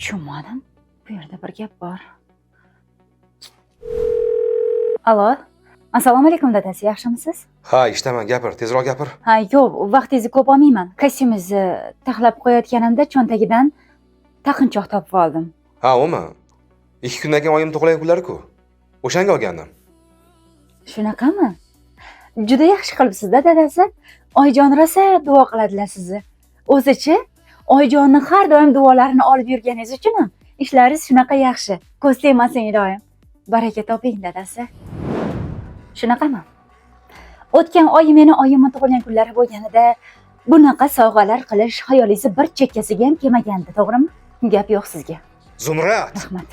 Tushunmadim. Bu yerda bir gap bor. Alo. Assalomu alaykum, dadasi, yaxshimisiz? Ha, ishdaman, gapir, tezroq gapir. Ha, yo'q, vaqtingizni ko'p olmayman. Kostyumingizni taxlab qo'yayotganimda cho'ntagidan taqinchoq topib oldim. Ha, umi? 2 kundan keyin oyim tug'ilgan kunlari-ku. O'shanga olgandim. Shunaqami? Juda yaxshi qilibsiz-da, dadasi. Oyijon rosa duo qiladilar sizni. O'zichi, oyijonni har doim duolarini olib yurganingiz uchun ham ishlaringiz shunaqa yaxshi. Ko'z tegmasin iloyim. Baraka toping, dadasi. Shunaqami? O'tgan oy meni oyimni tug'ilgan kunlari bo'lganida bunaqa sovg'alar qilish xayolingizni bir chekkasiga ham kelmagandi, to'g'rimi? Gap yo'q sizga. Zumrad! Rahmat.